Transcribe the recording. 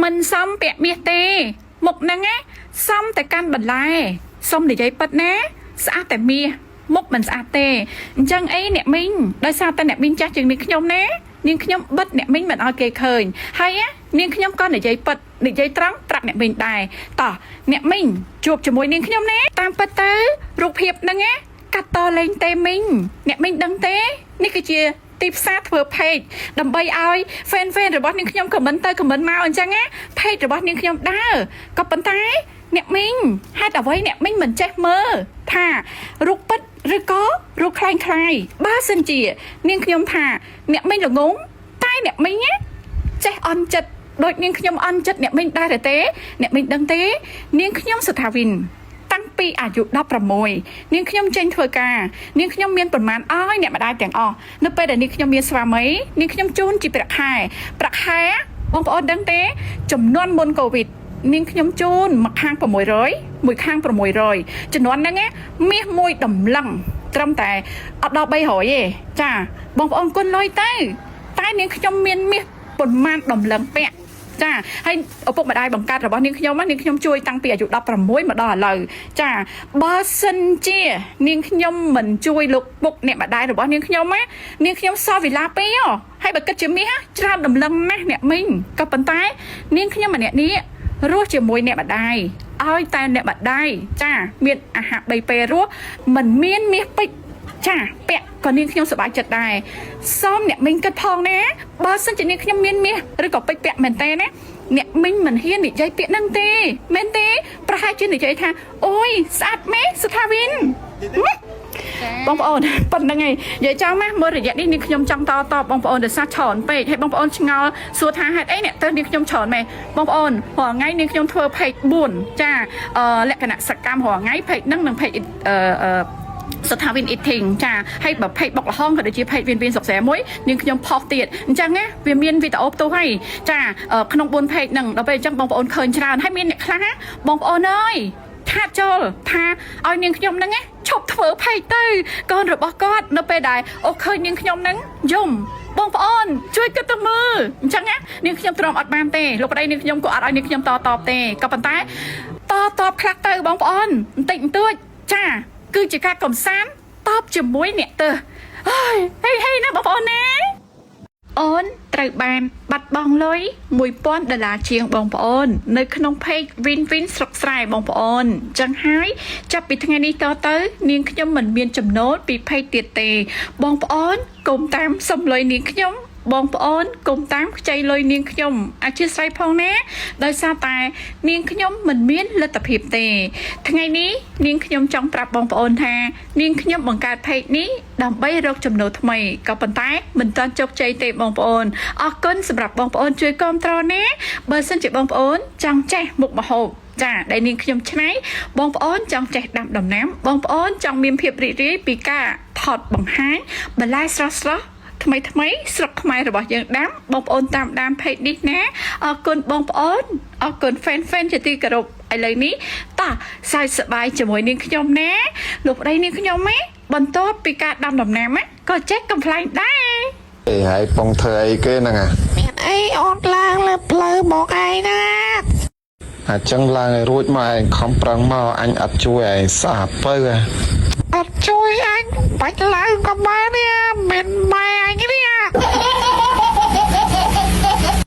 មិនសមពាក់មាសទេ មុខហ្នឹងណាសមតែកាន់បន្លែសុំនិយាយពិតណា ស្អាតតែមាសមុខមិនស្អាតទេអញ្ចឹងអីអ្នកមីងដោយសារតែអ្នកមីងចាស់ជាងនាងខ្ញុំណានាងខ្ញុំបិទអ្នកមីងមិនឲ្យគេឃើញហើយណានាងខ្ញុំក៏និយាយពិតនិយាយត្រង់ប្រាប់អ្នកមីងដែរតោះអ្នកមីងជួបជាមួយនាងខ្ញុំណាតាមពិតទៅរូបភាពហ្នឹងណាកាត់តលេងទេមីងអ្នកមីងដឹងទេនេះគឺជាទីផ្សារធ្វើ page ដើម្បីឲ្យ fan fan របស់នាងខ្ញុំ comment ទៅ comment មកអញ្ចឹងណា page របស់នាងខ្ញុំដើរក៏ប៉ុន្តែអ្នកមីងហេតុអ្វីអ្នកមីងមិនចេះមើលថារូបពិតឬក៏រូបក្លែងក្លាយបើសិនជា នាងខ្ញុំថាអ្នកមីងល្ងងតែអ្នកមីងណាចេះអន់ចិត្តដូចនាងខ្ញុំអន់ចិត្តអ្នកមីងដែរទេ អ្នកមីងដឹងទេ នាងខ្ញុំសុថាវិន តាំងពីអាយុ16នាងខ្ញុំចេញធ្វើការនាងខ្ញុំមានប្រមាណឲ្យអ្នកម្ដាយទាំងអស់នៅពេលដែលនាងខ្ញុំមានស្វាមីនាងខ្ញុំជូនជាប្រាក់ខែប្រាក់ខែបងប្អូនដឹងទេ ចំនួនមុនកូវីដនាងខ្ញុំជូនមួយខាង600មួយខាង600ចំនួនហ្នឹងណាមាសមួយតម្លឹងត្រឹមតែអត់ដល់300ទេចាបងប្អូនគុណលុយទៅតែនាងខ្ញុំមានមាសប៉ុន្មានតម្លឹងពាក់ ចាហើយឪពុកម្ដាយបង្កើតរបស់នាងខ្ញុំណានាងខ្ញុំជួយតាំងពីអាយុ16មកដល់ឥឡូវចាបើសិនជានាងខ្ញុំមិនជួយលោកពុកអ្នកម្ដាយរបស់នាងខ្ញុំណានាងខ្ញុំសល់វិឡាពីរហើយបើគិតជាមាសច្រើនតម្លឹងណាស់អ្នកមីងក៏ប៉ុន្តែនាងខ្ញុំម្នាក់នេះរស់ជាមួយអ្នកម្ដាយឲ្យតែអ្នកម្ដាយចាមានអាហារ3ពេលរស់មិនមានមាសពេជ្រ ចាពាក់ក៏នាងខ្ញុំសប្បាយចិត្តដែរសូមអ្នកមីងគិតផងណាបើសិនជានាងខ្ញុំមានមាសឬក៏ពេជ្រពាក់មែនទេណាអ្នកមីងមិនហ៊ាននិយាយពាក្យហ្នឹងទេមែនទេប្រហែលជានិយាយថាអូយស្អាតម៉េះសុថាវិនបងប្អូនប៉ុណ្្នឹងឯងនិយាយចំណាមើលរយៈនេះនាងខ្ញុំចង់តតបបងប្អូនដោយសារច្រើនពេកហើយបងប្អូនឆ្ងល់សួរថាហេតុអីអ្នកទៅនាងខ្ញុំច្រើនម៉េះបងប្អូនរាល់ថ្ងៃនាងខ្ញុំធ្វើ page 4ចាអឺលក្ខណៈសកម្មរាល់ថ្ងៃ page ហ្នឹងនិង page អឺអឺ សុថាវិន eating ចាហើយបើ page បុកលហងក៏ដូចជា page វិនវិនសុកស្រែមួយនាងខ្ញុំផុសទៀតអញ្ចឹងណាវាមានវីដេអូផ្ទុះហើយចាក្នុង4 page ហ្នឹងដល់ពេលអញ្ចឹងបងប្អូនឃើញច្រើនហើយមានអ្នកខ្លះណាបងប្អូនអើយថាចូលថាឲ្យនាងខ្ញុំហ្នឹងណាឈប់ធ្វើ page ទៅកូនរបស់គាត់នៅពេលដែលអូឃើញនាងខ្ញុំហ្នឹងយំបងប្អូនជួយគិតទៅមើលអញ្ចឹងណានាងខ្ញុំទ្រាំអត់បានទេលោកប្តីនាងខ្ញុំក៏អត់ឲ្យនាងខ្ញុំតតបទេក៏ប៉ុន្តែតតបខ្លះទៅបងប្អូនបន្តិចបន្តួចចា គឺជាការកំសាន្តតបជាមួយអ្នកទៅហើយហេហេណាបងប្អូនណាអូនត្រូវបានបាត់បង់លុយ1000ដុល្លារជាងបងប្អូន នៅក្នុង page Win Win ស្រុកស្រែបងប្អូនអញ្ចឹងហើយចាប់ពីថ្ងៃនេះតទៅ នាងខ្ញុំមិនមានចំណូលពី page ទៀតទេ បងប្អូនកុំតាមសុំលុយនាងខ្ញុំ បងប្អូនកុំតាមខ្ចីលុយនាងខ្ញុំអធិស្ឋានផងណាដោយសារតែនាងខ្ញុំមិនមានលទ្ធភាពទេ ថ្ងៃនេះនាងខ្ញុំចង់ប្រាប់បងប្អូនថា នាងខ្ញុំបង្កើត page នេះដើម្បីរកចំណូលថ្មីក៏ប៉ុន្តែមិនទាន់ជោគជ័យទេបងប្អូនអរគុណសម្រាប់បងប្អូនជួយគាំទ្រណាបើសិនជាបងប្អូនចង់ចេះមុខម្ហូបចាដែលនាងខ្ញុំឆ្នៃបងប្អូនចង់ចេះដាំដំណាំបងប្អូនចង់មានភាពរីករាយពីការថតបង្ហាញបន្លែស្រស់ស្រស់ថ្មីថ្មីស្រុកខ្មែររបស់យើងដាំបងប្អូនតាមដាន page នេះណាអរគុណបងប្អូនអរគុណ fan fan ជាទីគោរពឥឡូវនេះតោះសើចសប្បាយជាមួយនាងខ្ញុំណាលោកប្តីនាងខ្ញុំណាបន្ទាប់ពីការដាំដំណាំណាក៏ចេះកំប្លែងដែរ អេហើយពងធ្វើអីគេហ្នឹងអា មានអីអូនឡើងលើផ្លូវមកឯងណា អាចឹងឡើងឲ្យរួចមកឯងខំប្រឹងមកអញអត់ជួយឯងសោះពៅអា អត់ជួយអញបាច់ឡើងក៏បានទេមិនម៉ែអញនេះ